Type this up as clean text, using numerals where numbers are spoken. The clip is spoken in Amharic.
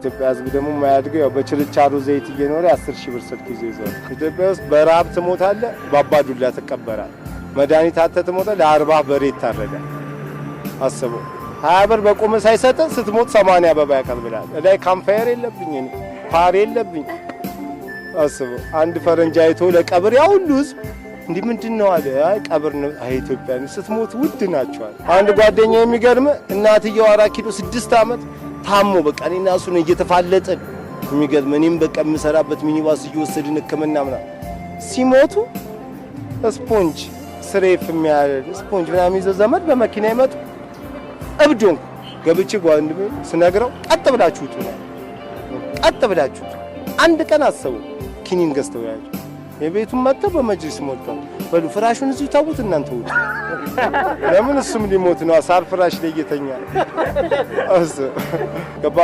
ኢትዮጵያ ሕዝብ ደግሞ የማያድገው ያው በችርቻሮ ዘይት እየኖረ 10,000 ብር ስልክ ይዞ ይዟል። ኢትዮጵያ ውስጥ በረሀብ ትሞታለህ፣ በአባዱላ ትቀበራል። መድኃኒት አጥተህ ትሞታለህ፣ ለ40 በሬ ይታረዳል። አስበው፣ 20 ብር በቆመ ሳይሰጥ ስትሞት 80 አበባ ያቀርብልሃል። ላይ campfire የለብኝ፣ እኔ ፓር የለብኝ። አስበው፣ አንድ ፈረንጅ አይቶ ለቀብር ያ ሁሉ ህዝብ እንዲህ ምንድን ነው አለ። አይ ቀብር ነው። አይ ኢትዮጵያ ስትሞት ውድ ናቸዋል። አንድ ጓደኛ የሚገርም እናትየው 4 ኪሎ 6 ዓመት ታሞ በቃ እኔና እሱን እየተፋለጥን፣ የሚገርም እኔም በቃ የምሰራበት ሚኒባስ እየወሰድን ሕክምና ምናምን፣ ሲሞቱ ስፖንጅ ስሬፍ የሚያህል ስፖንጅ ምናምን ይዘው ዘመድ በመኪና ይመጡ። እብድ ሆንኩ። ገብቼ ጓንድሜ ስነግረው ቀጥ ብላችሁ ውጡ ነው፣ ቀጥ ብላችሁ ውጡ። አንድ ቀን አሰቡ ኪኒን ገዝተው ያዙ። የቤቱን መጥተው በመጅሊስ ሞልቷል። በሉ ፍራሹን እዚሁ ታውት እናንተ ውጡ። ለምን እሱም ሊሞት ነው። ሳር ፍራሽ ላይ እየተኛ እሱ ገባ።